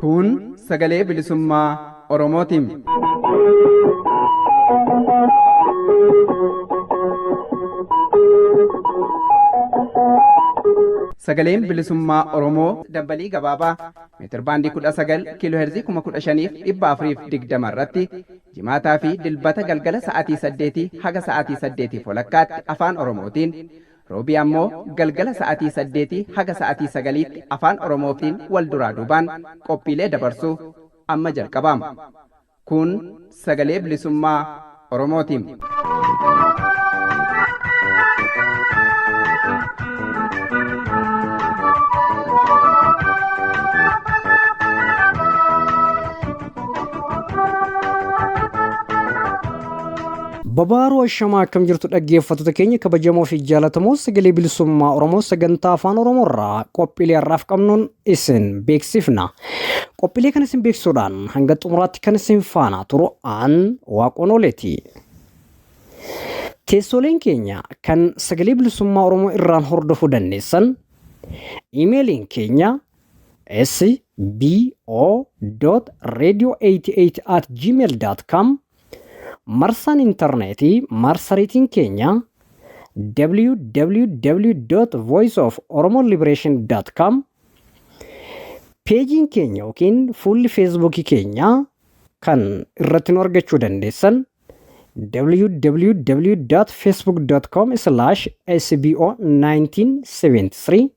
Kun sagalee bilisummaa Oromootiin. Sagaleen bilisummaa Oromoo dambalii gabaabaa meetirbaandii 19 kiiloo heerzii 15,420 irratti jimaataa fi dilbata galgala sa'aatii 8 haga sa'aatii 8 walakkaatti afaan Oromootiin roobii ammoo galgala sa'aatii 8 haga sa'aatii 9tti afaan Oromootiin wal duraa duubaan qophiilee dabarsuu amma jalqabama. Kun sagalee bilisummaa Oromootiin. Babaaruu Ashamaa, akkam jirtu dhaggeeffattoota keenya kabajamoo fi jaallatamoo? Sagalee bilisummaa Oromoo sagantaa afaan Oromoo irraa qophiilee har'aaf qabnuun isin beeksifna. Qophiilee kana isin beeksisuudhaan hanga xumuraatti kan isin faana turu aan Waaqoon Ooleeti. Teessooleen keenya kan sagalee bilisummaa Oromoo irraan hordofuu dandeessan, iimeeliin keenya sbo.radio88@gmail.com, marsaan intarneetii marsariitiin keenya www.voiceoforomoliberation.com, peejiin keenya yookiin fuulli feesbuukii keenya kan irratti nu argachuu dandeessan www.facebook.com/sbo1973,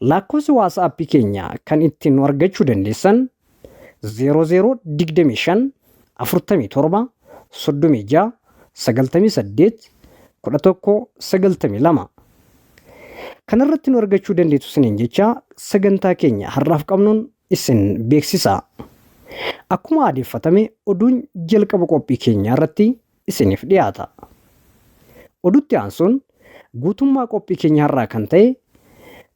lakkoofsi waasaappii keenya kan ittiin nu argachuu dandeessan 0025 47 36 98 11 92. Kanarratti nu argachuu dandeessu isiniin jecha sagantaa keenya har'aaf qabnuun isin beeksisa. Akkuma aadeffatame oduun jalqaba qophii keenyaa irratti isiniif dhiyaata. Odutti aansuun guutummaa qophii keenya har'aa kan ta'e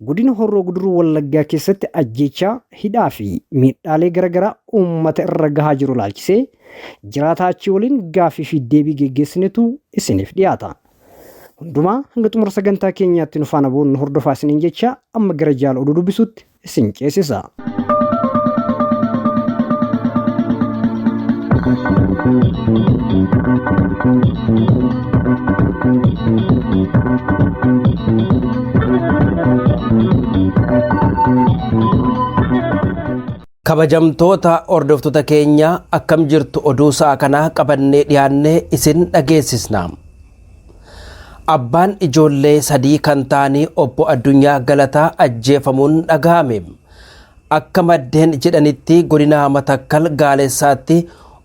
godina Horroo Guduruu Wallaggaa keessatti ajjeechaa, hidhaa fi miidhaalee garaagaraa uummata irra gahaa jiru ilaalchisee jiraataa achii waliin gaaffii fi deebii geggeessinetu isiniif dhiyaata. Hundumaa hanga xumura sagantaa keenyaatti nu faana bu'uun nu hordofaa isiniin jecha amma gara jaala oduu dubbisuutti isin ceesisa. Kabajamtoota hordoftoota keenya, akkam jirtu? Oduu sa'a kanaa qabannee dhiyaannee isin dhageessisna. Abbaan ijoollee sadii kan ta'anii obbo Addunyaa Galataa ajjeefamuun dhagahame. Akka maddeen jedhanitti godina Matakkal Gaalessaatti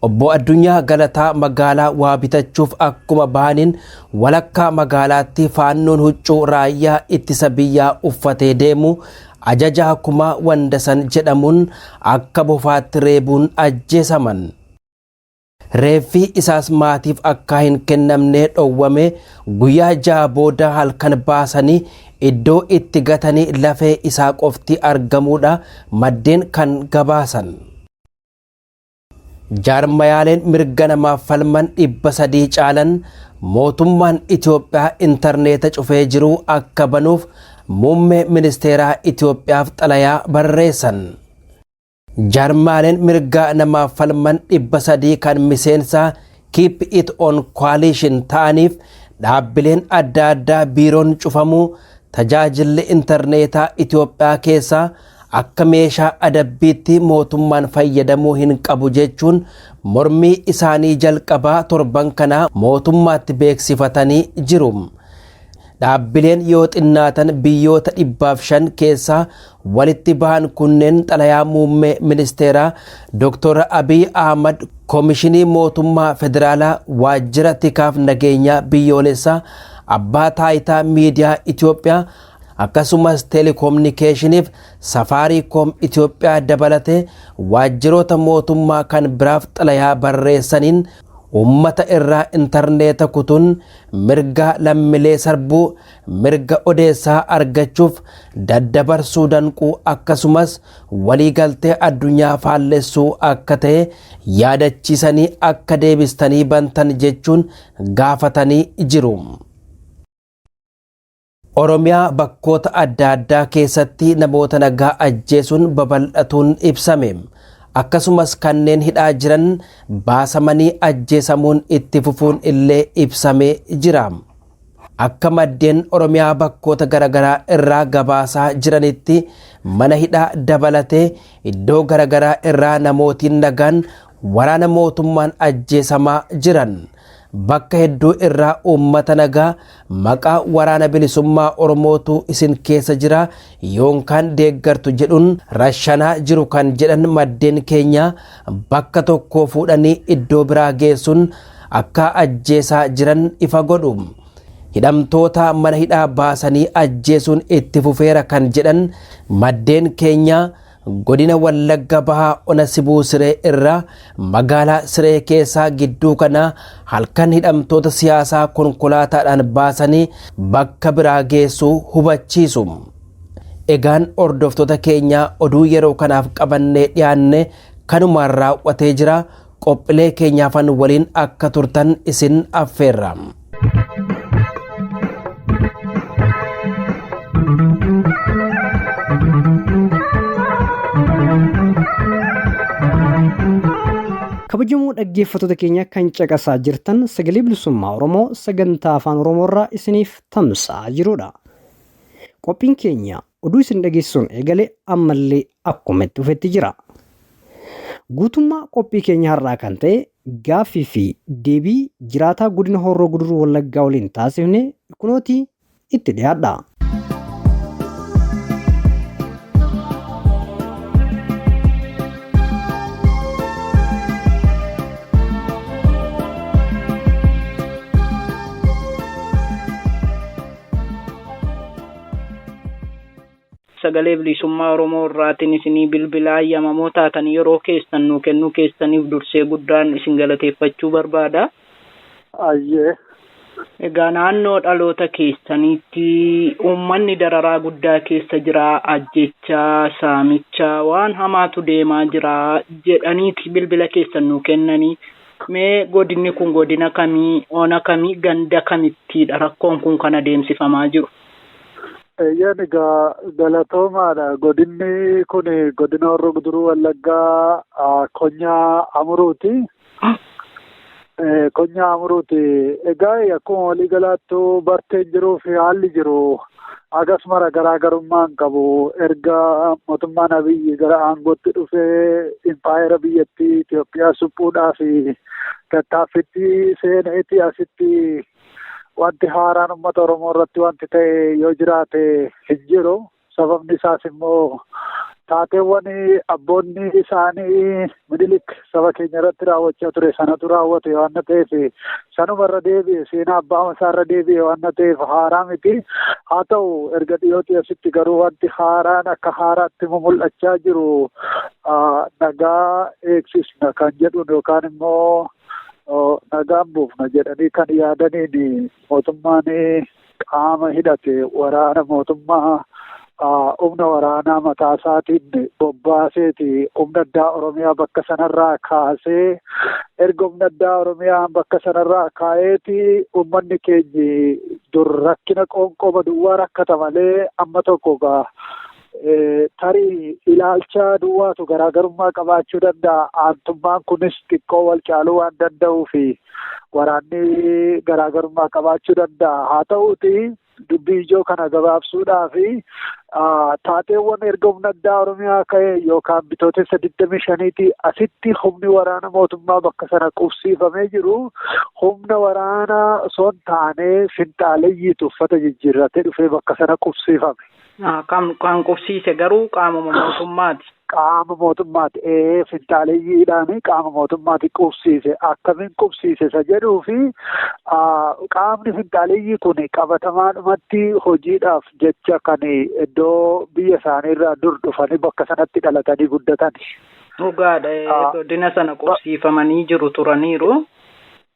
obbo Addunyaa Galataa magaalaa waa bitachuuf akkuma bahaniin walakkaa magaalaatti faannoon huccuu raayyaa ittisa biyyaa uffatee deemu ajajaa Kumaa Wandasan jedhamuun akka bofaatti reebuun ajjeesaman. Reeffi isaas maatiif akka hin kennamne dhowwame, guyyaa 6 booda halkan baasanii iddoo itti gatanii lafee isaa qofti argamuudha maddeen kan gabaasan. Jaarmayaaleen mirga namaaf falman 300 caalan mootummaan Itoophiyaa intarneeta cufee jiru akka banuuf muummee ministeeraa Itoophiyaaf xalayaa barreessan. Jaarmaaleen mirga namaaf falman 300 kan miseensa Keep It On Coalition ta'aniif dhaabbileen adda addaa biiroon cufamuu tajaajilli intarneetaa Itoophiyaa keessaa akka meeshaa adabbiitti mootummaan fayyadamuu hin qabu jechuun mormii isaanii jalqabaa torban kanaa mootummaatti beeksifatanii jiru. Dhaabbileen yoo xinnaatan biyyoota 105 keessaa walitti bahan kunneen xalayaa muummee ministeeraa Dr. Abiy Ahmad, Koomishinii Mootummaa Federaalaa, Waajjira Tikaaf Nageenyaa Biyyoolessaa, Abbaa Taayitaa Miidiyaa Itoophiyaa akkasumas Teeleekoominikeeshiniif Safaariikoom Itoophiyaa dabalatee waajjiroota mootummaa kan biraaf xalayaa barreessaniin Uummata irraa intarneeta kutuun mirga lammiilee sarbuu, mirga odeessaa argachuuf daddabarsuu danquu, akkasumas waliigaltee addunyaa faallessuu akka ta'e yaadachiisanii akka deebistanii bantan jechuun gaafatanii jiru. Oromiyaa bakkoota adda addaa keessatti namoota nagaa ajjeesuun babal'atuun ibsame. Akkasumas kanneen hidhaa jiran baasamanii ajjeesamuun itti fufuun illee ibsamee jira. Akka maddeen Oromiyaa bakkoota garaagaraa irraa gabaasaa jiranitti, mana hidhaa dabalatee iddoo garaagaraa irraa namootiin nagaan waraana mootummaan ajjeesamaa jiran. Bakka hedduu irraa uummata nagaa maqaa Waraana Bilisummaa Oromootu isin keessa jira yookaan deeggartu jedhuun rashanaa jiru kan jedhan maddeen keenya, bakka tokkoo fuudhanii iddoo biraa geessuun akka ajjeesaa jiran ifa godhu. Hidhamtoota mana hidhaa baasanii ajjeesuun itti fufeera kan jedhan maddeen keenya, godina Wallagga Bahaa Ona Sibuu Siree irraa magaalaa Siree keessaa gidduu kana halkan hidhamtoota siyaasaa konkolaataadhaan baasanii bakka biraa geessuu hubachiisu. Egaan hordoftoota keenyaa, oduu yeroo kanaaf qabannee dhiyaanne kanumaan raawwatee jira. Qophiilee keenyaafan waliin akka turtan isin affeerra. Kabajamoo dhaggeeffattoota keenya, kan caqasaa jirtan Sagalee Bilisummaa Oromoo sagantaa Afaan Oromoo irraa isiniif tamsa'aa jirudha. Qophiin keenya oduu isin dhageessisuun eegale ammallee akkuma itti fufetti jira. Guutummaa qophii keenya har'aa kan ta'e gaaffii fi deebii jiraataa godina Horroo Guduruu Wallaggaa waliin taasifne kunootii itti dhiyaadha. Sagalee Bilisummaa Oromoo irraatiin isinii bilbilaa ayyamamoo taatan yeroo keessan nuu kennuu keessaniif dursee guddaan isin galateeffachuu barbaada. Ayyee. Egaa naannoo dhaloota keessaniitti uummanni dararaa guddaa keessa jira, ajjechaa, saamicha, waan hamaatu deemaa jira jedhaniiti bilbila keessan nuu kennanii. Mee godinni kun godina kamii, ona kamii, ganda kamittiidha rakkoon kun kan adeemsifamaa jiru? Eeyyaan, egaa galatoomaadha. Godinni kun godina Horroo Guduruu Wallaggaa, Konyaa Amuruuti. Konyaa Amuruuti. Egaa akkuma waliigalaattuu barteen jiruu fi haalli jiru agas mara garaagarummaa hin qabu. Erga mootummaan Abiyyi gara aangootti dhufee impaayera biyyattii Itoophiyaa suphuudhaa fi tattaaffitti seeneeti asitti wanti haaraan uummata Oromoo irratti wanti ta'e yoo jiraate hin jiru. Sababni isaas immoo taateewwan abboonni isaanii Minilik saba keenya irratti raawwachaa ture sanatu raawwate waan ta'eef, sanuma irra deebi'e, seenaa abbaa isaa irra deebi'e waan ta'eef haaraa miti. Haa ta'u, erga dhiyootii asitti garuu wanti haaraan akka haaraatti mul'achaa jiru nagaa eegsisna kan jedhuun yookaan immoo nagaan buufna jedhanii kan yaadaniin mootummaan qaama hidhate, waraana mootummaa, humna waraanaa mataa isaatiin bobbaaseeti humna addaa Oromiyaa bakka sanarraa kaasee, erga humna addaa Oromiyaa bakka sanarraa kaa'eeti uummanni keenyi dur rakkina qoonqoo duwwaa rakkata malee amma tokko gaa tarii ilaalcha duwwaatu garaagarummaa qabaachuu danda'a. Aantummaan kunis xiqqoo wal caaluu waan danda'uu fi waraanni garaagarummaa qabaachuu danda'a. Haa ta'uuti, dubbii ijoo kana gabaabsuudhaa fi taateewwan erga humna addaa Oromiyaa ka'e yookaan Bitootessa 25ti asitti humni waraana mootummaa bakka sana qubsiifamee jiru humna waraana osoo hin taane finxaaleyyiitu uffata jijjiirratee dhufee bakka sana qubsiifame. Kan qubsiise garuu qaamuma mootummaati. Qaama mootummaati. Ee, finxaaleyyiidhaan qaama mootummaati qubsiise. Akkamiin qubsiise isa jedhuu fi qaamni finxaaleyyii kun qabatamaadhumatti hojiidhaaf jecha kan iddoo biyya isaaniirraa dur dhufanii bakka sanatti dhalatanii guddatan. Dhugaadha. Godina sana qubsiifamanii jiru turaniiru.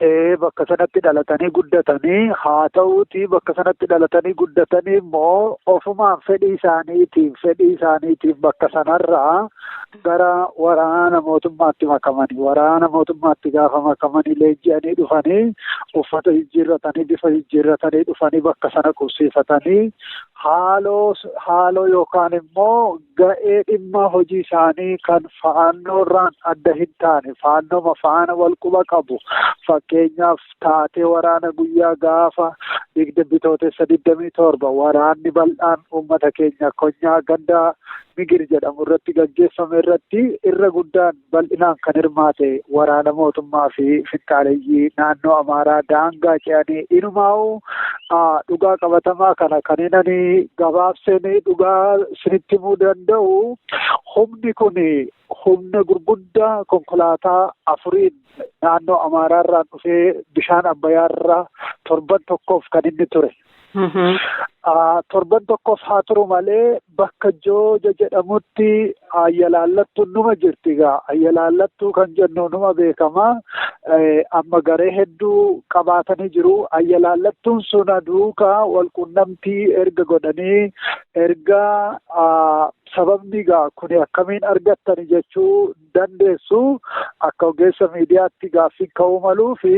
Bakka sanatti dhalatanii guddatanii haa ta'uuti, bakka sanatti dhalatanii guddatanii immoo ofumaan fedhii isaaniitiin bakka sanarraa gara waraana mootummaatti makamanii, waraana mootummaatti gaafa makamanii leenji'anii dhufanii, uffata jijjiirratanii, bifa jijjiirratanii dhufanii, bakka sana qubsiifatanii, haaloo yookaan immoo ga'ee dhimma hojii isaanii kan faannoorraan adda hin taane, faannooma faana wal quba qabu. Fakkeenyaaf, taatee waraana guyyaa gaafa Bitootessa 27 waraanni bal'aan uummata keenya konyaa ganda Migir jedhamu irratti gaggeeffame irratti irra guddaan bal'inaan kan hirmaate waraana mootummaa fi finxaaleyyii naannoo Amaaraa daangaa ce'anii. Inumaa'u dhugaa qabatamaa kana kan inni gabaabseen dhugaa isinitti himuu danda'u, humni kun humna gurguddaa konkolaataa afuriin naannoo Amaaraarraan dhufee bishaan Abbayyaarraa torban tokkoof kan inni ture. Torban tokkoof haa turu malee, bakka Jooja jedhamutti ayyalaallattuun numa jirti egaa. Ayyalaallattuu kan jennu numa beekama. Amma garee hedduu qabaatanii jiru. Ayyalaallattuun sun duukaa wal quunnamtii erga godhanii, erga sababni egaa kuni akkamiin argattani jechuu dandeessu, akka ogeessa miidiyaatti gaaffiin ka'uu maluu fi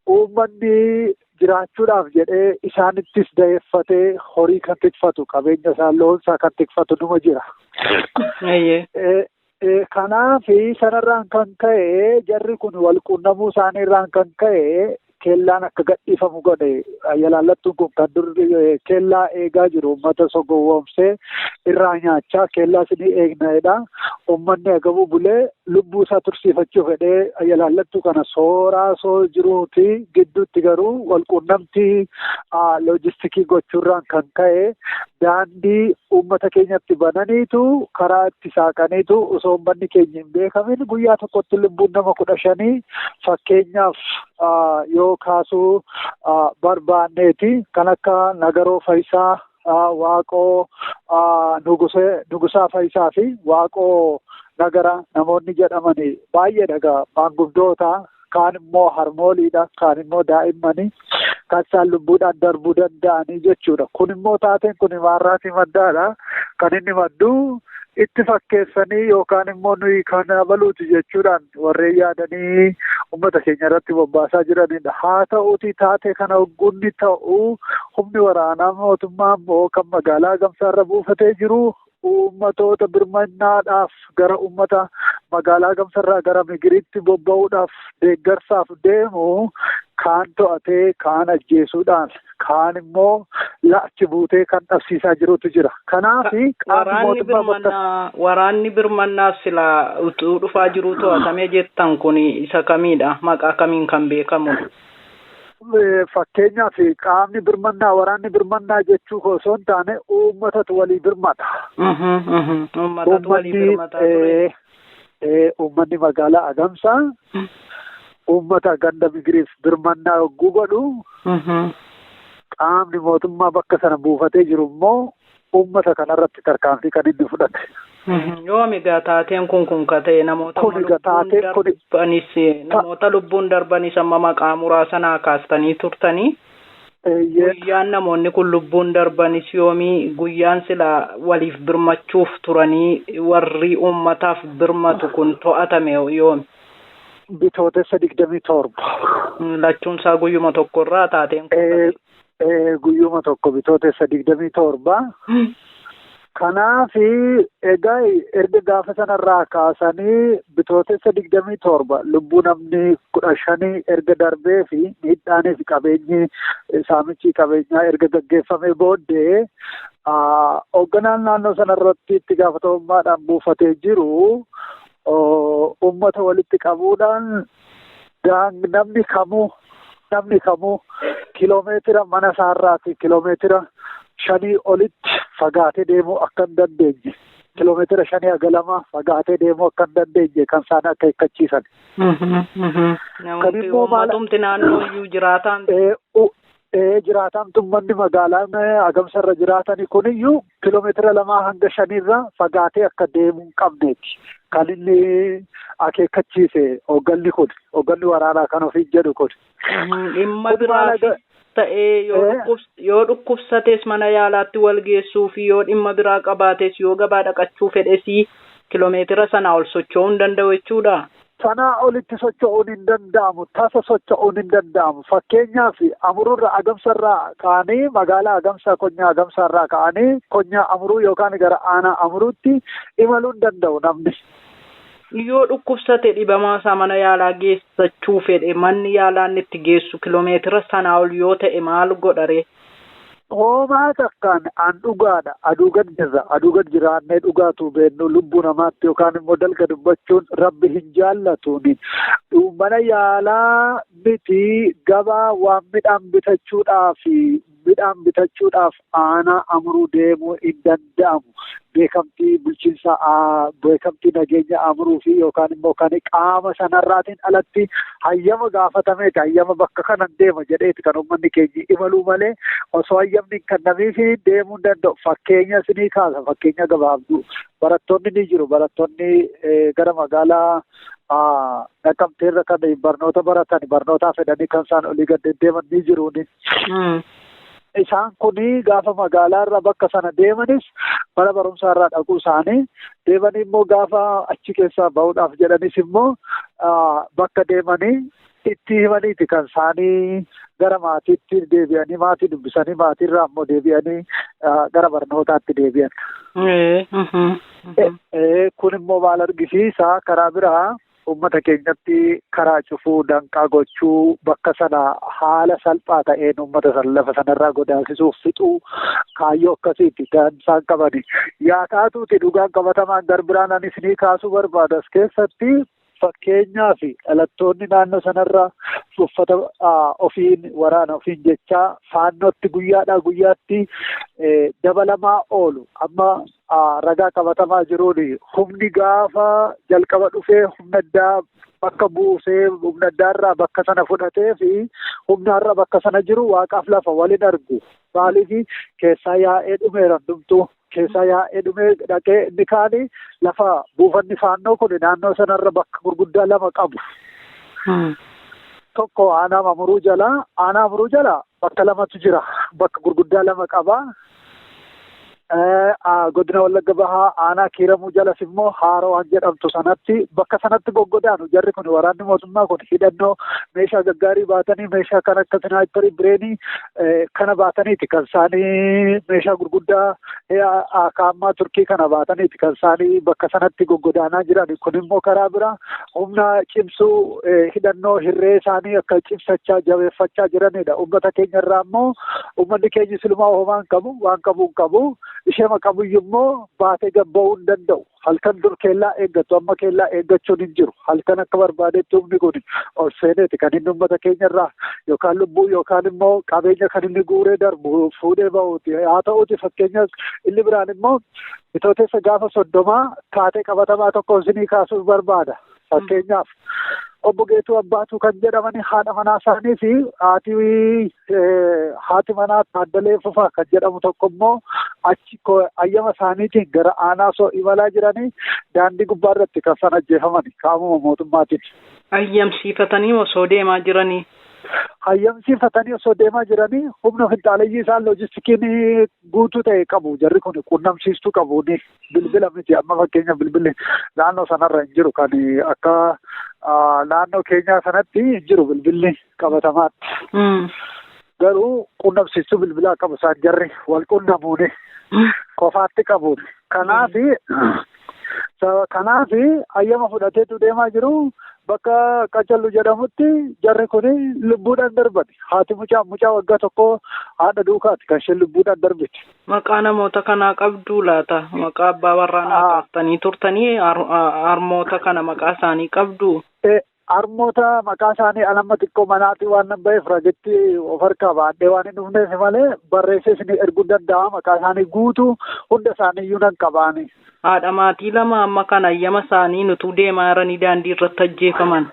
uummanni jiraachuudhaaf jedhee isaanittis da'eeffatee horii kan tikfatu, qabeenya isaa, loon isaa kan tikfatu numa jira. Kanaaf sanarraan kan ka'e, jarri kun wal quunnamuu isaaniirraan kan ka'e, kellaan akka gadhiifamu godhe. Ayalaallattuun kun kan dur kellaa eegaa jiru uummata sogowwoomsee irraa nyaachaa, kellaa isinii eegna. Uummanni agabuu bulee lubbuu isaa tursiifachuu fedhee ayalaallattuu kana sooraa soo jiruuti, gidduutti garuu wal quunnamtii loojistikii gochuurraan kan ka'e daandii uummata keenyatti bananiitu, karaa itti saaqaniitu, osoo uummanni keenya hin beekamin guyyaa tokkotti lubbuun nama 15, fakkeenyaaf yoo kaasuu barbaanneeti, kan akka Nagaroo Fayisaa, Waaqoo Nugusaa Fayisaa fi Waaqoo Nagara namoonni jedhamani baay'eedha egaa. Maanguddoota, kaan immoo harmooliidha, kaan immoo daa'immanii kan isaan lubbuudhaan darbuu danda'anii jechuudha. Kun immoo taateen kun maarraatii maddaadha. Kan inni maddu itti fakkeessanii yookaan immoo nuyi kan abaluuti jechuudhaan warreen yaadanii uummata keenya irratti bobbaasaa jiranidha. Haa ta'uutii, taatee kana hoggunni ta'u humni waraanaa mootummaa immoo kan magaalaa Gamsaarra buufatee jiru uummatoota birmannaadhaaf gara uummata magaalaa Gamsarraa gara Migiriitti bobba'uudhaaf deeggarsaaf deemu kaan to'atee, kaan ajjeesuudhaan, kaan immoo laachi buutee kan dhabsiisaa jirutu jira. Kanaaf qaamni mootummaa bakka waraanni birmannaaf silaa utuu dhufaa jiru to'atamee jettan kun isa kamiidha? Maqaa kamiin kan beekamudha? Fakkeenyaaf, qaamni birmannaa, waraanni birmannaa jechuu osoo hin taane, uummatatu walii birmata. Uummatatu walii birmataa ture. Uummanni magaalaa Agamsaa uummata ganda Migiriif birmannaa yogguu godhu, qaamni mootummaa bakka sana buufatee jiru immoo uummata kanarratti tarkaanfii kan inni fudhate. Yoomi egaa taateen kun ka ta'e? Namoota Kun egaa taateen kun darbanis, namoota lubbuun darbanis amma maqaa muraasa naa kaastanii turtanii. Guyyaan namoonni kun lubbuun darbanis yoomii? Guyyaan sila waliif birmachuuf turanii warri uummataaf birmatu kun to'atame yoomi? Bitootessa 27. Lachuun isaa guyyuma tokkorraa taateen kun. Guyyuma tokko, Bitootessa 27. Kanaaf egaa erga gaafa sanarraa kaasanii Bitootessa 27 lubbuu namni 15 erga darbee fi miidhaanii fi qabeenyi saamichi qabeenyaa erga gaggeeffamee booddee, hoogganaan naannoo sanarratti itti gaafatamummaadhaan buufatee jiru uummata walitti qabuudhaan, namni kamuu kiloomeetira mana isaarraati kiloomeetira 5 olitti fagaatee deemuu akka hin dandeenye, kiloomeetira 5 haga 2 fagaatee deemuu akka hin dandeenye kan isaan akeekkachiisan. Kan immoo uummatumti naannoo iyyuu jiraataan. Jiraataan uummanni magaalaan Agamsarra jiraatani kuniyyuu kiiloomeetira 2 hanga 5 fagaatee akka deemuu hin qabneeti. Kan inni akeekkachiise hoogganni kun, hoogganni waraanaa kan ofiin jedhu kun. Dhimma biraa ta'ee yoo dhukkubsates mana yaalaatti wal geessuu fi yoo dhimma biraa qabaates yoo gabaa dhaqachuu fedhes kiiloomeetira sanaa ol socho'uu hin danda'u jechuudha. Sanaa olitti socho'uun hin danda'amu, tasa socho'uun hin danda'amu. Fakkeenyaaf Amuruurra Agamsarraa ka'anii magaalaa Agamsaa konyaa Agamsaarraa ka'anii konyaa Amuruu yookaan gara aanaa Amuruutti imaluu hin danda'u namni. Yoo dhukkubsate dhibamaa isaa mana yaalaa geessachuu fedhe manni yaalaa inni itti geessu kiiloomeetira sanaa ol yoo ta'e maal godhare? Hoomaa takkaan an dhugaadha. Aduu gad jirra. Aduu gad jiraannee dhugaatu beennu lubbuu namaatti yookaan immoo dalga dubbachuun rabbi hin jaallatuuni. Mana yaalaa miti gabaa waan midhaan bitachuudhaaf aanaa Amuruu deemuu hin danda'amu. Beekamtii bulchiinsa beekamtii nageenya Amuruu fi yookaan immoo kan qaama sanarraatiin alatti hayyama gaafatameeti. Hayyama bakka kanan deema jedheeti kan uummanni keenya imaluu malee osoo hayyamni hin kennamiif deemuu hin danda'u. Fakkeenya isinii kaasa, fakkeenya gabaabduu. Barattoonni ni jiru. Barattoonni gara magaalaa Naqamteerra kan barnoota baratan barnootaa fedhanii kan isaan olii gad deddeeman ni jiruuni. Isaan kuni gaafa magaalaarra bakka sana deemanis mana barumsaarraa dhaquu isaanii deemanii immoo gaafa achi keessaa bahuudhaaf jedhanis immoo bakka deemanii itti himaniiti kan isaanii gara maatiitti deebi'anii maatii dubbisanii maatiirraa immoo deebi'anii gara barnootaatti deebi'an. Kun immoo maal argisiisa karaa biraa uummata keenyatti karaa cufuu danqaa gochuu bakka sana haala salphaa ta'een uummata sana lafa sanarraa godaansisuuf fixuu kaayyoo akkasiiti kan isaan qabani. Yaa taatuuti dhugaan qabatamaan garbiraan ani isinii kaasuu barbaada as keessatti fakkeenyaaf dhalattoonni naannoo sanarra uffata ofiin waraana ofiin jechaa faannootti guyyaadhaa guyyaatti dabalamaa oolu. Amma ragaa qabatamaa jiruun humni gaafa jalqaba dhufee humna addaa bakka buusee humna addaarraa bakka sana fudhatee fi humna har'a bakka sana jiru waaqaaf lafa waliin argu. Maaliif keessaa yaa'ee dhumeera hundumtuu. Keessaa yaa'ee dhumee dhaqee inni kaani lafa buufanni faannoo kun naannoo sanarra bakka gurguddaa lama qabu. Tokko aanaa Amuruu jala bakka lamatu jira. Bakka gurguddaa lama qaba. Godina Wallagga Bahaa aanaa Kiiramuu jalas immoo Haaroo waan jedhamtu sanatti bakka sanatti goggodaanu jarri kun waraanni mootummaa kun hidhannoo meeshaa gaggaarii baatanii meeshaa kan akka sinaayiparii bireenii kana baataniiti kan isaanii meeshaa gurguddaa kaammaa Turkii kana baataniiti kan isaanii bakka sanatti goggodaanaa jiran. Kun immoo karaa biraa humna cimsuu hidhannoo hirree isaanii akka cimsachaa jabeeffachaa jiranidha. Uummata keenya irraa immoo uummanni keenya silumaa homaa hin qabu waan qabu hin qabu. Ishee qabuyyuu immoo baatee gabba'uu hin danda'u. Halkan dur kellaa eeggatu amma kellaa eeggachuun hin jiru. Halkan akka barbaadetti humni kun ol seeneeti kan inni uummata keenya irraa yookaan lubbuu yookaan immoo qabeenya kan inni guuree darbu fuudhee ba'uuti. Haa ta'uuti fakkeenyaaf inni biraan immoo bitootessa gaafa 30 taatee qabatamaa tokko isinii kaasuuf barbaada. Fakkeenyaaf obbo Geetuu Abbaatuu kan jedhamani haadha manaa isaanii fi haati manaa Taaddalee Fufaa kan jedhamu tokko immoo achi ayyama isaaniitiin gara aanaa soo imalaa jiranii daandii gubbaa irratti kan isaan ajjeefaman qaamuma mootummaatiin. Ayyamsiifatanii osoo deemaa jiranii. Hayyamsiifatanii osoo deemaa jiranii humna finxaaleyyii isaan loojistikiin guutuu ta'e qabu. Jarri kun quunnamsiistuu qabu. Bilbila miti amma fakkeenya bilbilli naannoo sanarra hin jiru kan akka naannoo keenyaa sanatti hin jiru bilbilli qabatamaatti. Garuu quunnamsiistuu bilbilaa qabu isaan jarri wal quunnamuuni qofaatti qabuun. Kanaaf hayyama fudhateetu deemaa jiru. Bakka Qacallu jedhamutti jarri kun lubbuudhaan darbati. Haati mucaa waggaa tokko haadha duukaati kan isheen lubbuudhaan darbiti. Maqaa namoota kanaa qabduu laata? Maqaa abbaa warraa naa kaaftanii turtanii harmoota kana maqaa isaanii qabduu? Harmoota maqaa isaanii alamma xiqqoo manaatii waan nan ba'eef ragetti of harkaa baadhee waan hin dhufneef malee barreessee isin erguu danda'a. Maqaa isaanii guutuu hunda isaanii iyyuu nan qabaani. Haadha maatii lama amma kan ayyama isaanii nutuu deemaa jiranii daandii irratti ajjeefaman.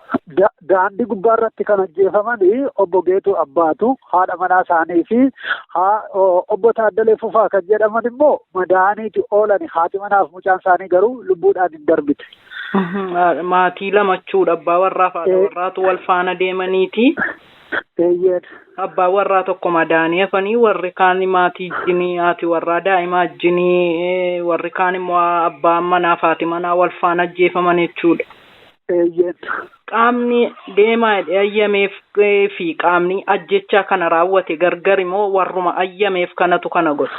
Daandii gubbaa irratti kan ajjeefaman obbo Geetuu Abbaatu haadha manaa isaanii fi obbo Taaddalee Fufaa kan jedhaman immoo madaaniiti oolan. Haati manaaf mucaan isaanii garuu lubbuudhaan hin darbite. Maatii lamachuudha, abbaa warraa fi haadha warraatu wal faana deemaniiti. Abbaa warraa tokko madaanii hafanii, warri kaan maatii wajjinii, haati warraa daa'ima wajjinii, warri kaan immoo abbaan manaa fi haati manaa wal faana ajjeefaman jechuudha. Qaamni deemaa jedhee ayyameef fi qaamni ajjechaa kana raawwate gargari moo warruma ayyameef kanatu kana godhe?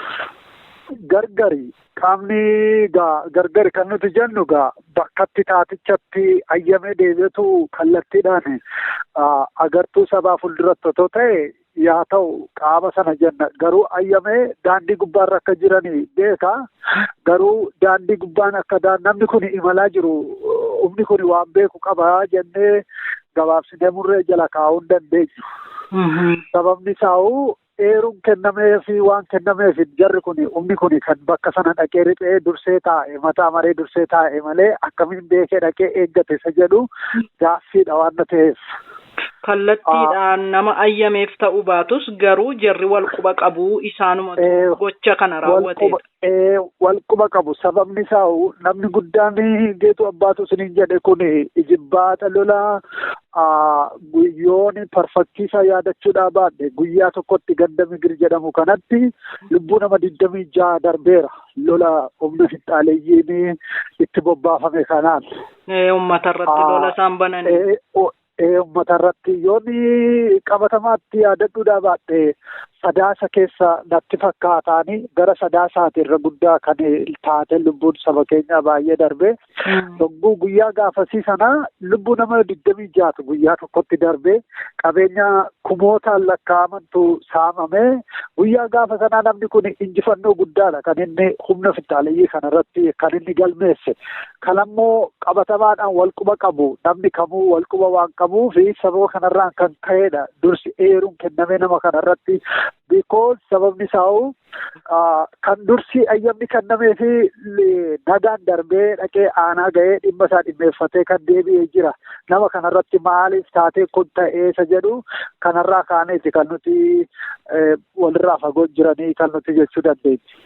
Gargari. Qaamni gargari kan nuti jennu gaa bakkatti taatichatti ayyamee deebi'etu kallattiidhaan agartuu sabaa fuulduratti otoo ta'e yaa ta'u qaama sana jenna. Garuu ayyamee daandii gubbaarra akka jiranii beeka. Garuu daandii gubbaan akka namni kun imalaa jiru humni kun waan beeku qaba jennee gabaabsinee murree jala kaa'uu hin dandeenyu. Sababni isaa'uu eeruun kennameefi waan kennameef jarri kun humni kun kan bakka sana dhaqee riphee dursee taa'e mataa maree dursee taa'e malee akkamiin beekee dhaqee eeggate isa jedhu gaaffiidha waan na ta'eef. Kallattiidhaan nama ayyameef ta'uu baatus garuu jarri wal quba qabu isaanuma gocha kana raawwateedha. Wal quba qabu. Sababni isaa namni guddaan Geetuu Abbaatu isiniin jedhe kun ijibbaata lolaa guyyoon parfaktiisaa yaadachuudhaa baadhe guyyaa tokkotti ganda Migir jedhamu kanatti lubbuu nama 26 darbeera lola humna finxaaleeyyiin itti bobbaafame kanaan. Uummata irratti lola isaan bananii. Uummata irratti yoonni qabatamaatti yaadadhuudhaa baadhe sadaasa keessa natti fakkaataanii gara sadaasaati irra guddaa kan taate lubbuun saba keenyaa baay'ee darbe. Yogguu guyyaa gaafasii sana lubbuu nama 26 guyyaa tokkotti darbe, qabeenya kumootaan lakkaa'amantu saamame. Guyyaa gaafa sanaa namni kun injifannoo guddaadha kan inni humna finxaaleeyyii kanarratti kan inni galmeesse. Kanammoo qabatamaadhaan wal quba qabu namni kamuu wal quba waan qabuu fi sababa kanarraan kan ka'edha dursi eeruun kenname nama kanarratti. Because sababni isaa kan dursi ayyamni kennamee fi nagaan darbee dhaqee aanaa ga'ee dhimma isaa dhimmeeffatee kan deebi'ee jira. Nama kanarratti maaliif taatee kun ta'ee isa jedhu kanarraa kaaneeti kan nuti walirraa fagoo jiranii kan nuti jechuu dandeenya.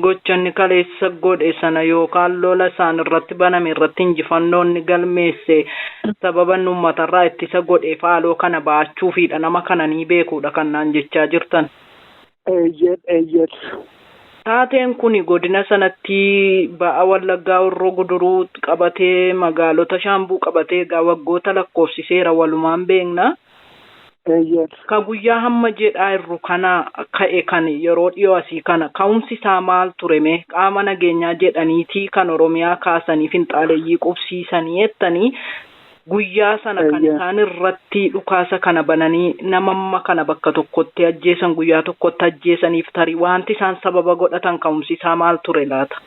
Gochanni kaleessa godhe sana yookaan lola isaan irratti baname irratti injifannoonni galmeesse sababa uummatarraa ittisa godhe faaloo kana baachuufiidha nama kana ni beekuudha kan naan jechaa jirtan. Eeyyeen. Taateen kun godina sanatti ba'a Wallaggaa Horroo Guduruu qabatee magaalota Shaambuu qabatee egaa waggoota lakkoofsiseera walumaan beekna. Ka guyyaa hamma jedhaa jirru kana ka'e kan yeroo dhiyoo asii kana ka'umsi isaa maal ture mee qaama nageenyaa jedhaniitii kan Oromiyaa kaasanii finxaaleeyyii qubsiisanii jettanii guyyaa sana kan isaan irratti dhukaasa kana bananii nama amma kana bakka tokkotti ajjeesan guyyaa tokkotti ajjeesaniif tarii wanti isaan sababa godhatan ka'umsi isaa maal ture laata?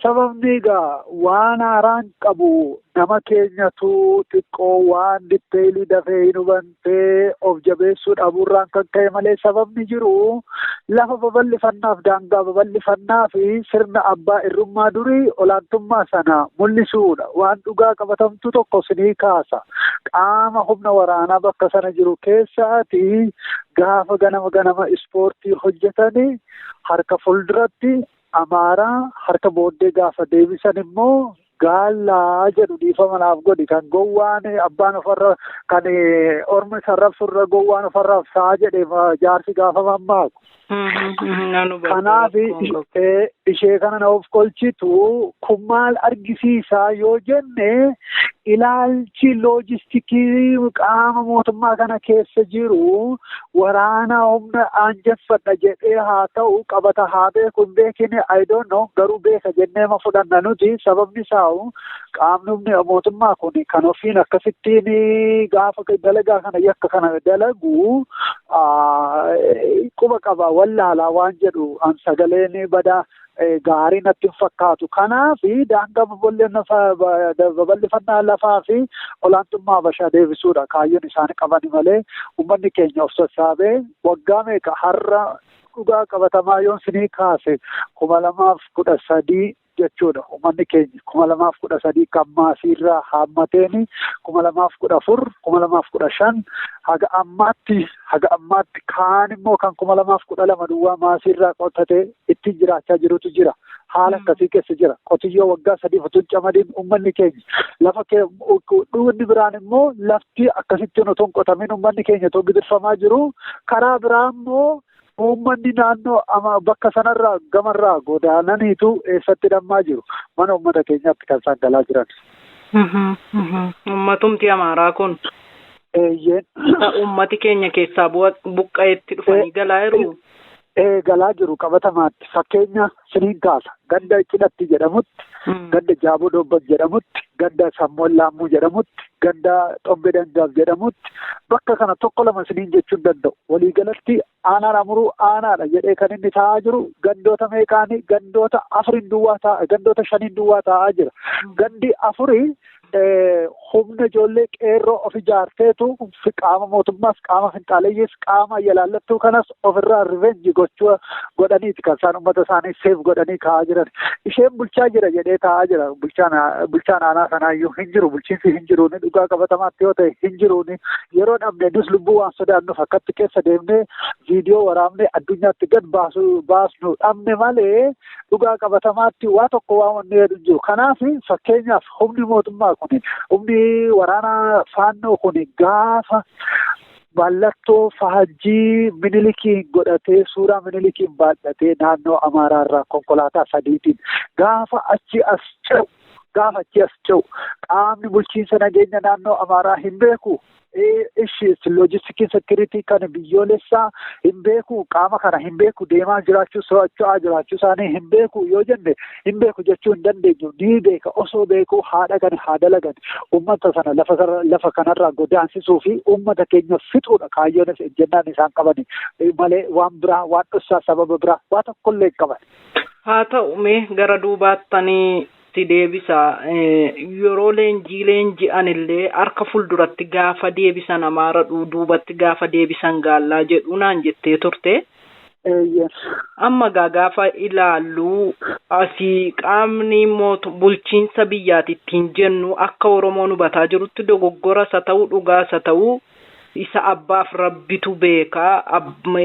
Sababni egaa waan haaraan qabu nama keenyatu xiqqoo waan ditteelii dafee hin hubantee of jabeessuu dhabuurraan kan ka'e malee sababni jiru lafa babal'ifannaaf daangaa babal'ifannaa fi sirna abbaa irrummaa durii olaantummaa sana mul'isuudha. Waan dhugaa qabatamtu tokko sinii kaasa. Qaama humna waraanaa bakka sana jiru keessaati gaafa ganama ganama ispoortii hojjetanii harka fuulduratti Amaaraa harka booddee gaafa deebisan immoo gaallaa jedhu dhiifama naaf godhi kan gowwaan abbaan ofarra kan ormi sarrabsurra gowwaan ofarraaf sa'a jedhe jaarsi gaafa mammaaku. Kanaaf ishee kana na of kolchitu kun maal argisiisaa yoo jenne ilaalchi loojistikii qaama mootummaa kana keessa jiru waraana humna aanjeffadha jedhee haa ta'u qabata haa beeku hin beekine I don't know garuu beeka jennee ma fudhanna nuti. Sababni isaa qaamni humni mootummaa kun kan ofiin akkasittiin gaafa dalagaa kana yakka kana dalagu quba Quba qaba wallaalaa waan jedhu an sagaleen badaa gaarii natti hin fakkaatu. Kanaaf daangaa babal'ifannaa lafaa fi olaantummaa Habashaa deebisuudha kaayyoon isaan qaban malee uummanni keenya of sassaabee waggaa meeqa har'a dhugaa qabatamaa yoon sinii kaase 2013 jechuudha. Uummanni keenya 2013 kan maasiirraa haammateen 2014, 2015 haga ammaatti kaan immoo kan 2012 duwwaa maasiirraa qotatee ittiin jiraachaa jirutu jira. Haala akkasii keessa jira. Qotiyyoo waggaa 3 utuu hin camadiin uummanni keenya lafa dhuunni biraan immoo lafti akkasittiin otoo hin qotamin uummanni keenya otoo gidirfamaa jiru. Karaa biraa immoo uummanni naannoo ama bakka sanarraa gamarraa godaananiitu eessatti hidhamaa jiru? Mana uummata keenyaatti kan isaan galaa jiran. Uummatumti Amaaraa kun. Eeyyeen. Uummati keenya keessaa buqqa'etti dhufanii galaa jiru. Ee, galaa jiru qabatamaatti. Fakkeenya siniin kaasa: ganda Cidhatti jedhamutti, ganda Jaaboo Dobbat jedhamutti, ganda Sammoon Laammuu jedhamutti, ganda Xombee Dangaaf jedhamutti, bakka kana tokko lama siniin jechuu hin danda'u. Waliigalatti aanaan Amuruu aanaadha jedhee kan inni taa'aa jiru gandoota meeqaanii? Gandoota afuriin duwwaa taa'a, gandoota shaniin duwwaa taa'aa jira. Gandi afurii humna ijoollee qeerroo of ijaarteetu qaama mootummaas, qaama finxaaleeyyiis, qaama yalaallattuu kanas ofirraa revenge gochuu godhaniiti kan isaan uummata isaanii safe godhanii kaa'aa jiran. Isheen bulchaa jira jedhee taa'aa jira. Bulchaan aanaa sanaayyuu hin jiru. Bulchiinsi hin jiru. Ni dhugaa qabatamaatti yoo ta'e hin jiru. Yeroo dhabne nus lubbuu waan sodaannuuf akkatti keessa deemnee viidiyoo waraabnee addunyaatti gad baasnu dhabne malee dhugaa qabatamaatti waa tokko waan wanni jedhu hin jiru. Kanaaf fakkeenyaaf humni mootummaa kun, humni waraana Faannoo kun gaafa mallattoo faajjii Minilikiin godhatee, suuraa Minilikiin baadhatee naannoo Amaaraarraa konkolaataa sadiitiin gaafa achi as ce'u, qaamni bulchiinsa nageenya naannoo Amaaraa hin beeku. Ishi logistics security kan biyyoolessaa hin beeku, qaama kana hin beeku, deemaa jiraachuu, socho'aa jiraachuu isaanii hin beeku yoo jenne, hin beeku jechuu hin dandeenyu. Ni beeka. Osoo beeku haadha kan haa dalagan. Uummata sana lafa kanarraa godaansisuu fi uummata keenya fixuudha kaayyoonis ejjennaan isaan qaban malee waan biraa, waan dhossaa, sababa biraa waa tokkollee hin qaban. Haa ta'u, mee gara duubaattanii si deebisa. Yeroo leenjii leenji'an illee harka fulduratti gaafa deebisan Amaara, duubatti gaafa deebisan Gaallaa jedhu naan jettee turte. Amma gaa gaafa ilaallu asii qaamni bulchiinsa biyyaati ittiin jennu akka Oromoon hubataa jirutti dogoggora isa ta'u, dhugaa isa ta'u, isa abbaaf rabbitu beekaa.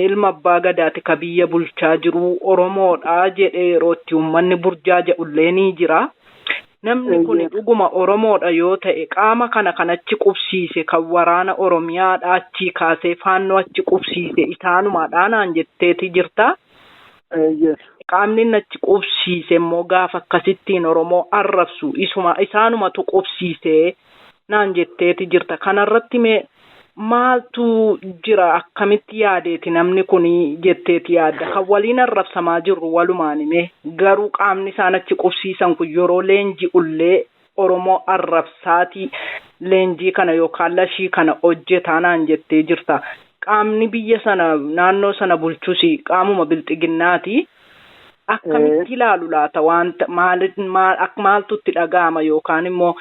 Ilma abbaa gadaati ka biyya bulchaa jiru Oromoodha jedhee yeroo itti uummanni burjaaja'ullee ni jira. Namni kun dhuguma Oromoodha yoo ta'e, qaama kana kan achi qubsiise, kan waraana Oromiyaadha achii kaasee Faannoo achi qubsiise isaanumaadha naan jetteeti jirta. Qaamni inni achi qubsiise immoo gaafa akkasittiin Oromoo arrabsu isuma isaanumatu qubsiise naan jetteeti jirta. Kanarratti mee maaltu jira? Akkamitti yaadeeti namni kun jetteeti yaadda? Kan waliin arrabsamaa jirru walumaan mee garuu qaamni isaan achi qubsiisan kun yeroo leenji'ullee Oromoo arrabsaati leenjii kana yookaan lashii kana hojjetaa naan jettee jirta. Qaamni biyya sana, naannoo sana bulchus qaamuma Bilxiginnaati. Akkamitti ilaalu laata? Wanta maaltu itti dhaga'ama? Yookaan immoo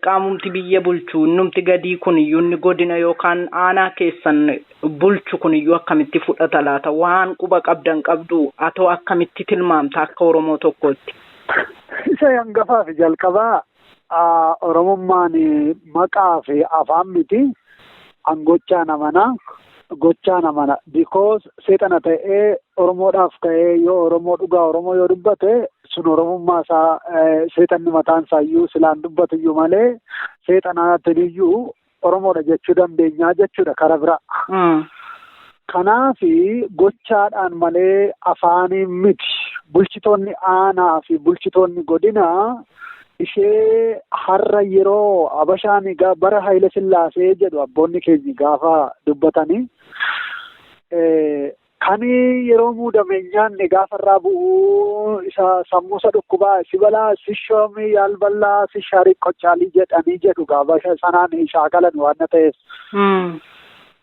qaamumti biyya bulchu innumti gadii kun iyyuu, inni godina yookaan aanaa keessan bulchu kun iyyuu akkamitti fudhata laata? Waan quba qabdan qabdu atoo akkamitti tilmaamta akka Oromoo tokkootti? Isa hangafaa fi jalqabaa, Oromummaan maqaa fi afaan miti. An gochaan amanaa, gochaan amana. Because seexana ta'ee Oromoodhaaf ka'ee yoo Oromoo dhugaa Oromoo yoo dubbate, sun Oromummaa isaa seexanni mataan isaa iyyuu silaan dubbatu iyyuu malee seexanaatiin iyyuu Oromoodha jechuu dandeenyaa jechuudha kara biraa. Kanaaf gochaadhaan malee afaaniin miti. Bulchitoonni aanaa fi bulchitoonni godinaa ishee har'a yeroo Abashaan bara Haayile Sillaasee jedhu abboonni keenya gaafa dubbatanii, kan yeroo muudame nyaanne gaafa irraa bu'uu isa sammuusa dhukkubaa si balaa si shoomii yaalballaa si shaarii qoccaalii jedhanii jedhu gaafa sanaan shaakalan waan ta'eef.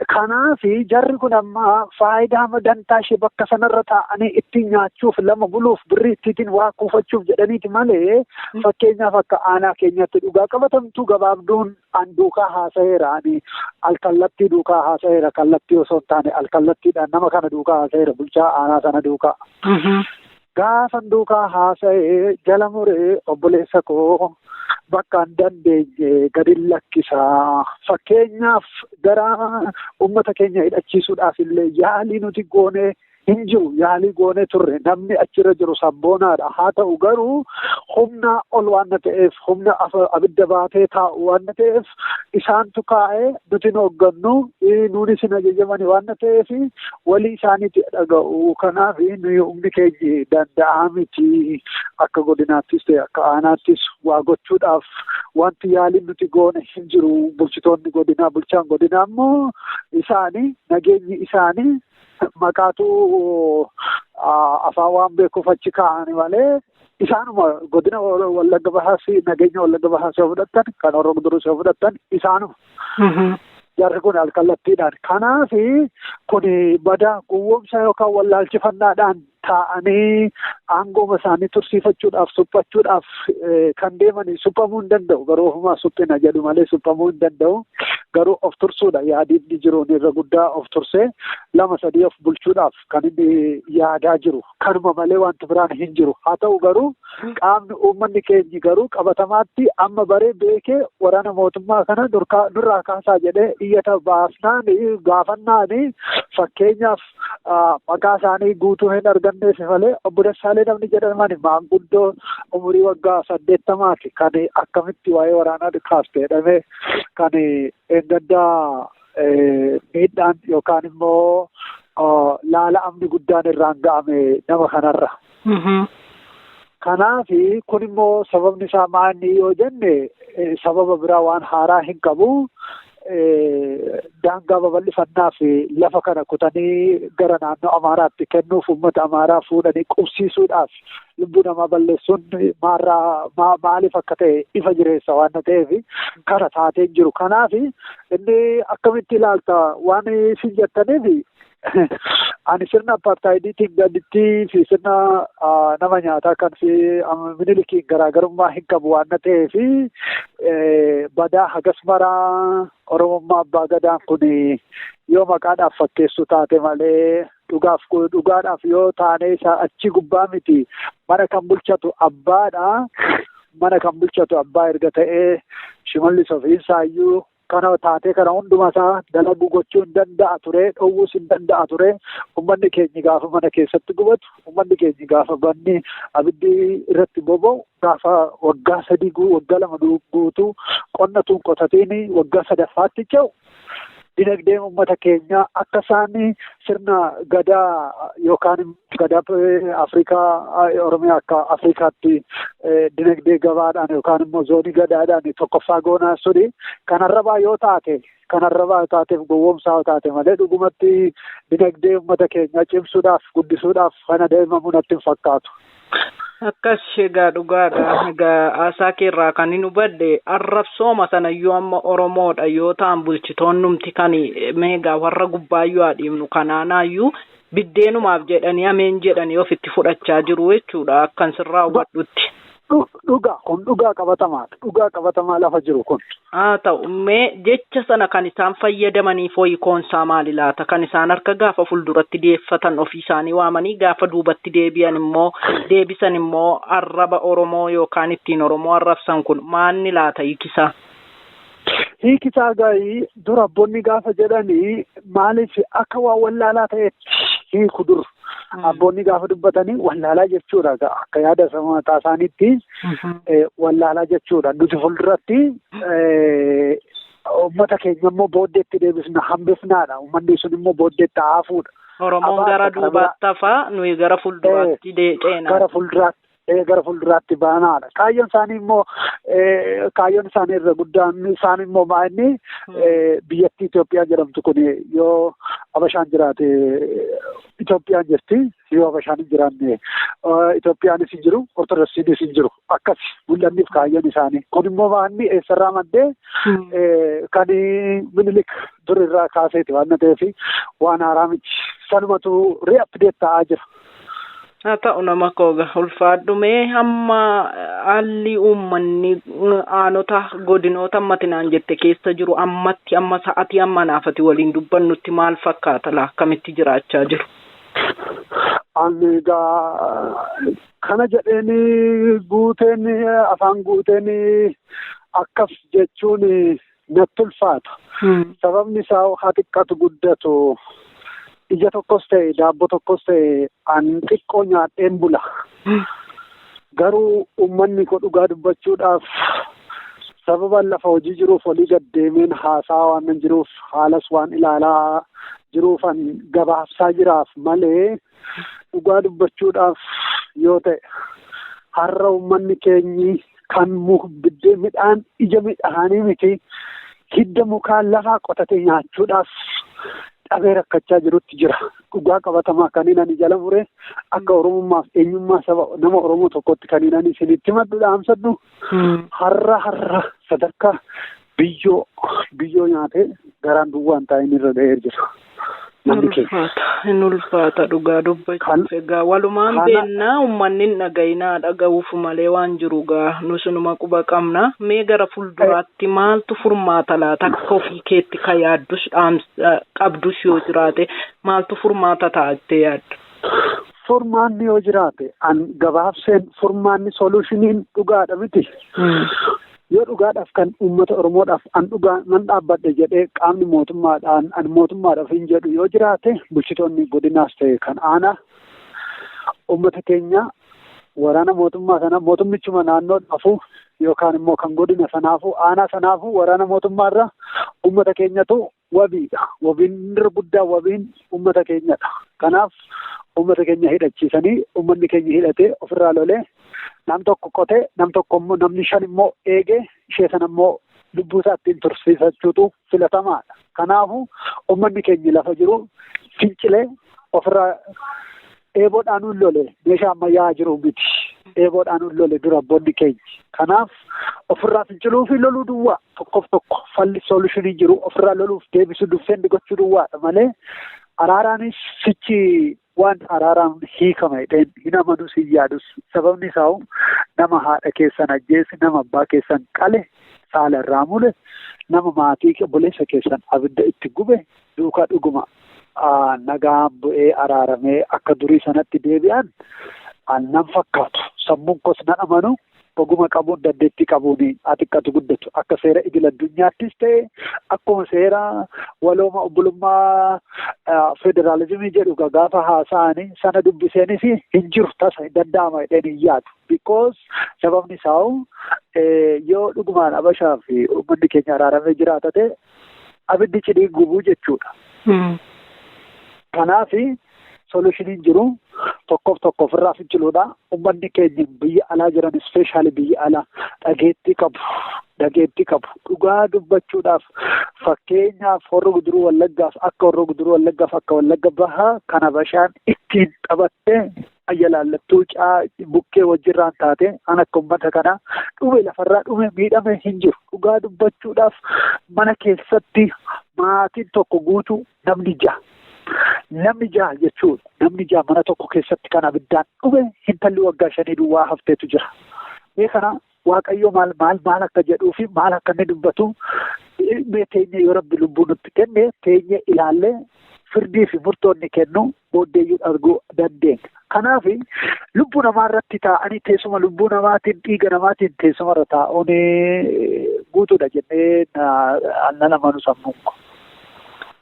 Kanaaf jarri kun amma faayidaa dantaa ishee bakka sanarra taa'anii ittiin nyaachuuf, lama buluuf, birrii ittiin waa kuufachuuf jedhaniiti malee, fakkeenyaaf akka aanaa keenyatti dhugaa qabatamtuu gabaabduun an duukaa haasa'eera, ani alkallattii duukaa haasa'eera, kallattii osoo hin taane alkallattiidhaan nama kana duukaa haasa'eera, bulchaa aanaa sana duukaa. Gaafan duukaa haasa'ee jala muree, obboleessa koo, bakka hin dandeenye gadi lakkisaa. Fakkeenyaaf gara uummata keenya hidhachiisuudhaaf illee yaalii nuti goonee hin jiru. Yaalii goonee turre, namni achirra jiru sabboonaadha. Haa ta'u garuu humna ol waan ta'eef, humna abidda baatee taa'u waan ta'eef, isaantu kaa'ee nuti hin hooggannu, nuunis hin ajajamani waan ta'eef walii isaaniitti dhaga'u. Kanaaf nuyi humni keenya danda'aa miti, akka godinaattis ta'e akka aanaattis waa gochuudhaaf wanti yaaliin nuti goone hin jiru. Bulchitoonni godinaa, bulchaan godinaa immoo isaanii nageenyi isaanii maqaatu afaan waan beekuuf achi kaa'ani malee, isaanuma godina Wallagga Bahaas, nageenya Wallagga Bahaas yoo fudhattan, kan Horroo Guduruus yoo fudhattan, isaanuma. Jarri kun alkallattiidhaan. Kanaaf kun bada gowwoomsa yookaan wallaalchifannaadhaan taa'anii aangooma isaanii tursiifachuudhaaf, suphachuudhaaf kan deemanii. Suphamuu hin danda'u garuu, ofumaa suphina jedhu malee suphamuu hin danda'u. Garuu of tursuudha yaadiin jiruun irra guddaa, of tursee lama sadii of bulchuudhaaf kan inni yaadaa jiru kanuma malee wanti biraan hin jiru. Haa ta'u garuu qaamni uummanni keenyi garuu qabatamaatti amma baree beekee waraana mootummaa kana nurraa kaasaa jedhee iyyata baasnaan, gaafannaani, fakkeenyaaf maqaa isaanii guutuu hin arganneef malee, obbo Dassaalee namni jedhaman maanguddoo umurii waggaa 80ti kan akkamitti waa'ee waraanaa kaaste jedhamee kan eengaddaa miidhaan yookaan immoo laala'amni guddaan irraan ga'ame nama kanarra. Kanaaf kun immoo sababni isaa maali yoo jenne, sababa biraa waan haaraa hin qabu. Daangaa babal'ifannaaf lafa kana kutanii gara naannoo Amaaraatti kennuuf, uummata Amaaraa fuudhanii qubsiisuudhaaf lubbuu namaa balleessuun maarraa maaliif akka ta'e ifa jireessa waan ta'eef kana taatee jiru. Kanaaf inni akkamitti ilaalta waan isin jettaniif, ani sirna apartheidiitiin gaditti fi sirna nama nyaataa kan fi Minilikiin garaagarummaa hin qabu waan ta'eef, badaa hagas maraa Oromummaa abbaa gadaan kun yoo maqaadhaaf fakkeessu taate malee, dhugaaf dhugaadhaaf yoo taane isa achi gubbaa miti. Mana kan bulchatu abbaadha. Mana kan bulchatu abbaa erga ta'ee, Shimallis ofiisaayyuu kana taatee kana hunduma isaa dalaguu gochuu hin danda'a ture, dhowwuus hin danda'a ture. Uummanni keenya gaafa mana keessatti gubatu, uummanni keenya gaafa banni abiddi irratti boba'u, gaafa waggaa 3, waggaa 2 guutuu qonna tun qotatiin waggaa sadaffaatti ce'u, dinagdeen uummata keenyaa akka isaan sirna gadaa yookaan gadaa Afrikaa, Oromiyaa akka Afrikaatti dinagdee gabaadhaan yookaan immoo zoonii gadaadhaan tokkoffaa goonaa suni kanarrabaa yoo taate, kanarrabaa yoo taateef, gowwoomsaa yoo taate malee, dhugumatti dinagdee uummata keenyaa cimsuudhaaf, guddisuudhaaf kana deemamu natti hin fakkaatu. Akkas egaa, dhugaadha. Egaa haasaa keerraa kan hin hubadhe, arrabsooma sanayyuu amma Oromoodha yoo ta'an bulchitoonnumti kan meegaa warra gubbaayyuu haa dhiibnu, kanaanaayyuu biddeenumaaf jedhanii ameen jedhanii ofitti fudhachaa jiru jechuudha akkan sirraa hubadhutti. Dhugaa kun, dhugaa qabatamaadha. Dhugaa qabatamaa lafa jiru kun. Haa ta'u, mee jecha sana kan isaan fayyadamaniif hiikoonsaa maali laata? Kan isaan harka gaafa fuulduratti deeffatan ofii isaanii waamanii, gaafa duubatti deebi'an immoo deebisan immoo arraba Oromoo yookaan ittiin Oromoo arrabsan kun maanni laata hiikisaa? Hiikisaa gaarii dura abboonni gaafa jedhanii maaliif akka waan wallaalaa ta'etti hiiku dur. Abboonni gaafa dubbatanii wallaalaa jechuudha, akka yaada mataa isaaniitti wallaalaa jechuudha. Nuti fuulduratti uummata keenya immoo booddeetti deebisna, hambifnaadha. Uummanni sun immoo booddeetti haafuudha. Oromoon gara duubaatti hafaa, nuyi gara fuulduraatti ceena. Gara fuulduraatti baanaadha. Kaayyoon isaanii immoo, kaayyoon isaanii irra guddaan isaan immoo maa'inni biyyattii Itoophiyaa jedhamtu kun yoo Abashaan jiraate Itoophiyaan jirti, yoo Habashaan hin jiraanne Itoophiyaanis hin jiru, Ortodoksiinis hin jiru. Akkas mul'anniif kaayyoon isaanii. Kun immoo maanni eessarraa maddee kan Minilik durirraa kaaseeti waan ta'eef waan haaraa miti. Sanumatu re-update ta'aa jira. Haa ta'u, nama kooga ulfaadhu. Mee hamma haalli uummanni aanota godinoota ammatinaan jette keessa jiru ammatti, amma sa'atii amma naafati waliin dubbannutti maal fakkaata laa? Akkamitti jiraachaa jiru? Ani egaa kana jedheen guuteen afaan guuteen akkas jechuun natti ulfaata. Sababni isaa haa xiqqatu guddatu, ija tokkos ta'e daabboo tokkos ta'e an xiqqoo nyaadheen bula. Garuu uummanni koo dhugaa dubbachuudhaaf sababa lafa hojii jiruuf olii gad deemeen haasaa waan nan jiruuf, haalas waan ilaalaa jiruufan gabaabsaa jiraaf malee, dhugaa dubbachuudhaaf yoo ta'e har'a uummanni keenyi kan biddeen midhaan ija midhaanii miti, hidda mukaa lafaa qotatee nyaachuudhaaf dhabee rakkachaa jirutti jira. Dhugaa qabatamaa kan inni jala mure akka Oromummaaf eenyummaa saba nama Oromoo tokkotti kan inni isinitti maddu dhaamsadhu. Har'a sadarkaa biyyoo nyaatee garaan duwwaan taa'in irra ga'ee jira. Namni keenya. Hin ulfaata dhugaa dubbachuuf. Egaa walumaan beennaa, uummanni hin dhagayinaa, dhaga'uuf malee waan jiru gaa nusunuma quba qabna. Mee gara fuulduraatti maaltu furmaata laata? Akka ofii keetti ka yaaddus qabdus yoo jiraate, maaltu furmaata ta'a jettee yaadda? Furmaanni yoo jiraate, an gabaabseen furmaanni solutioniin dhugaadha miti. Yoo dhugaadhaaf kan uummata Oromoodhaaf an dhugaa nan dhaabbadhe jedhee qaamni mootummaadhaan an mootummaadhaaf hin jedhu yoo jiraate, bulchitoonni godinaas ta'e kan aanaa uummata keenya waraana mootummaa sana, mootummichuma naannoodhaafu yookaan immoo kan godina sanaafu, aanaa sanaafu, waraana mootummaarra uummata keenyatu wabiidha. Wabiin irra guddaa wabiin uummata keenyadha. Kanaaf uummata keenya hidhachiisanii, uummanni keenya hidhatee ofirraa lolee, nam tokko qotee, nam tokko immoo, namni shan immoo eegee, ishee sana immoo lubbuu isaa ittiin tursiifachuutu filatamaadha. Kanaafuu uummanni keenya lafa jiru fincilee ofirraa eeboodhaan lole, meeshaa ammayyaa jiru miti. Eeboodhaan lole dura abboonni keenya. Kanaaf ofirraa finciluu fi loluu duwwaa tokkoof tokko falli solutionii jiru ofirraa loluuf deebisuu, defend gochuu duwwaadha malee araaraanis sichi waan araaraan hiikama jedheen hin amanus, hin yaadus. Sababni isaa nama haadha keessan ajjeese, nama abbaa keessan qale, saala irraa mule, nama maatii obboleessa keessan abidda itti gube duukaa dhuguma nagaan bu'ee araaramee akka durii sanatti deebi'an nan fakkaatu. Sammuun kos nan amanu, oguma qabuun dandeettii qabuun xiqqatu guddatu akka seera idil addunyaattis ta'e akkuma seera walooma obbolummaa federaalizimii jedhu gaafa haasa'anii sana dubbiseenis hin jiru, tasa hin danda'ama jedheen hin yaadu. Because sababni isaa yoo dhugumaan Habashaa fi uummanni keenya araaramee jiraata ta'e, abiddi cidii gubuu jechuudha. Kanaafi solutioniin jiru tokkoof tokko ofirraa finciluudha. Uummanni keenya biyya alaa jiran, especially biyya alaa, dhageettii qabu. Dhageettii qabu. Dhugaa dubbachuudhaaf, fakkeenyaaf Horro Guduruu Wallaggaaf akka Horro Guduruu Wallaggaaf akka Wallagga Bahaa kan Habashaan ittiin taphattee ayya laallattuu caa bukkee wajjirraan taate, an akka uummata kanaa dhume, lafarraa dhume, miidhame hin jiru. Dhugaa dubbachuudhaaf mana keessatti maatiin tokko guutuu namni ja'a. Namni ja'a jechuudha. Namni ja'a mana tokko keessatti kan abiddaan dhume, intalli waggaa 5 duwwaa hafteetu jira. Mee kana Waaqayyo maal maal maal akka jedhuu fi maal akka inni dubbatu mee teenye, yoo Rabbi lubbuu nutti kenne, teenye ilaallee firdii fi murtoonni kennu booddeeyyuu arguu dandeenya. Kanaaf lubbuu namaa irratti taa'anii teessuma lubbuu namaatiin, dhiiga namaatiin teessuma irra taa'uun guutuudha jennee nan amanu sammuun kun.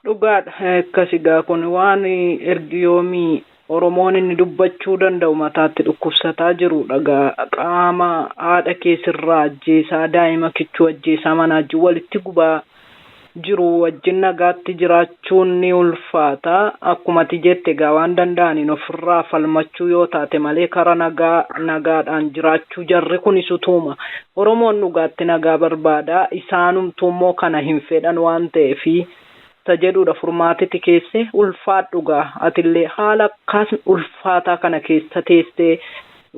Dhugaadha. Akkas egaa kun waan ergi yoomii Oromoon inni dubbachuu danda'u mataatti dhukkubsataa jirudha gaa. Qaama haadha keessirraa ajjeesaa, daa'ima kichuu ajjeesaa, manaa wajjin walitti gubaa jiru wajjin nagaatti jiraachuun ni ulfaata. Akkuma ati jette egaa waan danda'aniin ofirraa falmachuu yoo taate malee kara nagaa nagaadhaan jiraachuu jarri kunis utuuma Oromoon dhugaatti nagaa barbaada, isaanumtuu immoo kana hin fedhan waan ta'eefi. Isa jedhudha furmaatitti keesse ulfaadhu gaa atillee haala akkas ulfaataa kana keessa teessee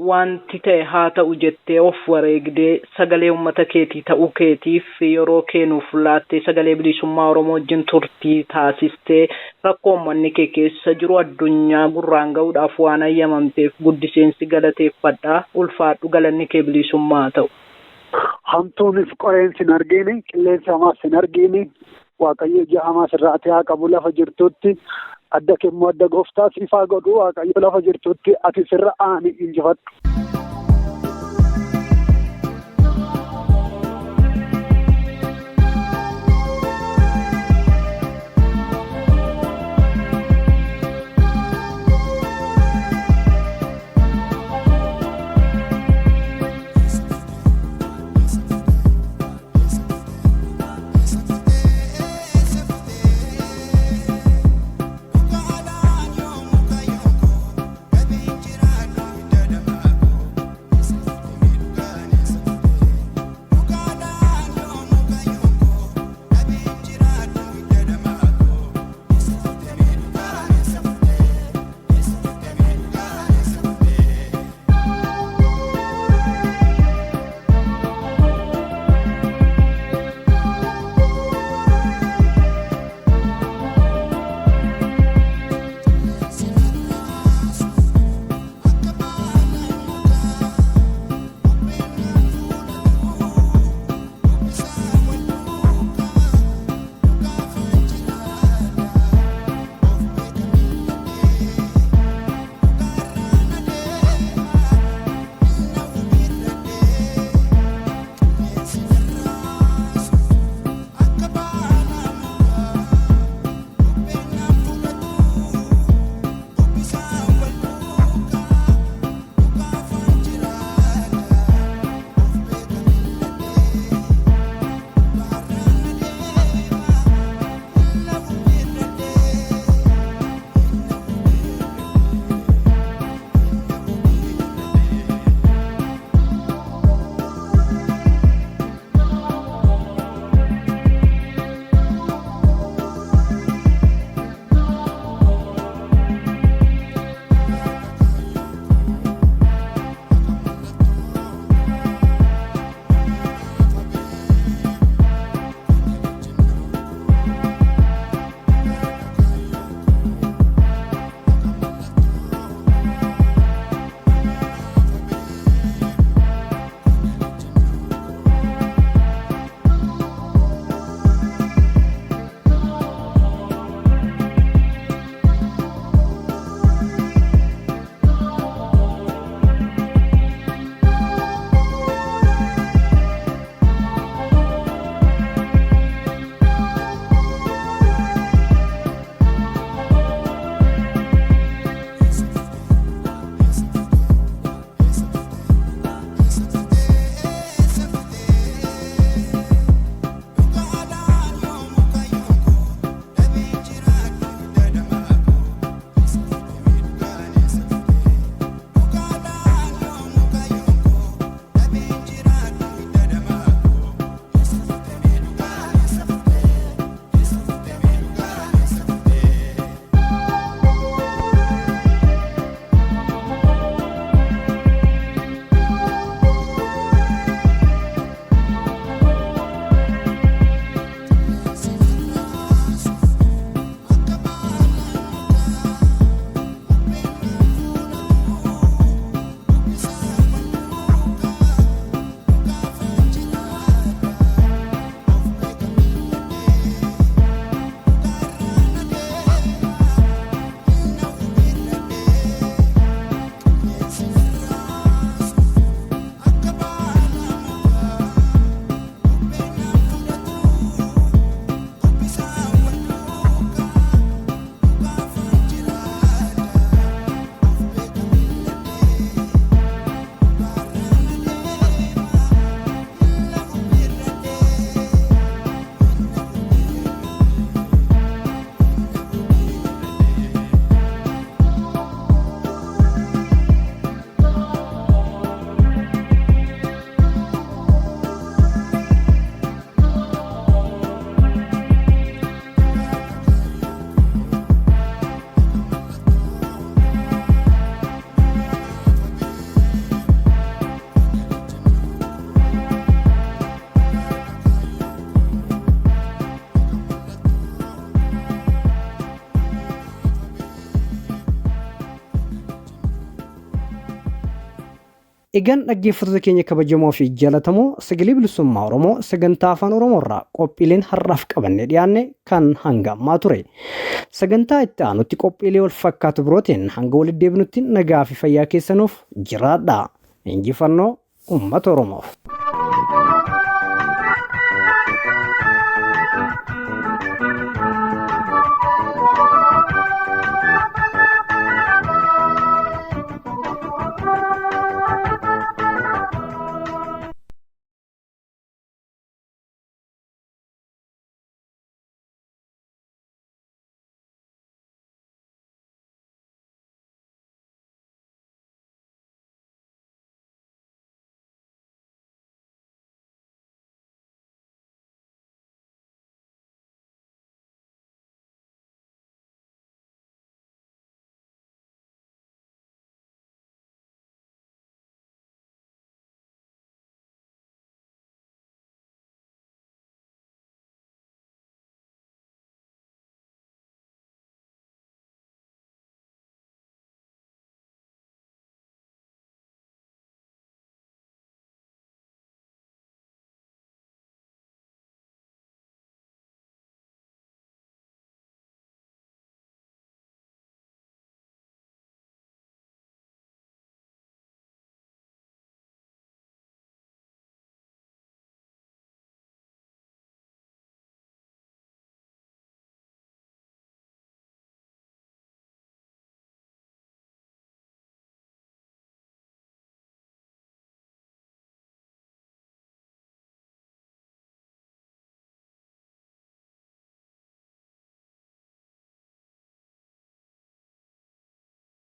wanti ta'e haa ta'u jettee of wareegdee sagalee uummata keetii ta'uu keetiif yeroo keenuuf laattee sagalee bilisummaa Oromoo wajjin turtii taasistee rakkoo uummanni kee keessa jiru addunyaa gurraan ga'uudhaaf waan ayyamamteef guddiseensi galateeffadhaa ulfaadhu galanni kee bilisummaa haa ta'u. Hamtuunis qoreen sin argine, qilleensi hamaas sin argine, Waaqayyo ija hamaa sirraatee haa qabu lafa jirtutti, adda kemmoo adda gooftaa siif haa godhu, Waaqayyo lafa jirtutti ati sirra aani injifadhu. Egaan dhaggeeffattoota keenya kabajamoo fi jaallatamoo, Sagalee Bilisummaa Oromoo sagantaa Afaan Oromoo irraa qophiileen har'aaf qabannee dhiyaanne kan hanga ammaa ture. Sagantaa itti aanutti qophiilee wal fakkaatu birootiin hanga walitti deebinutti nagaa fi fayyaa keessanuuf jiraadha. Injifannoo uummata Oromoof.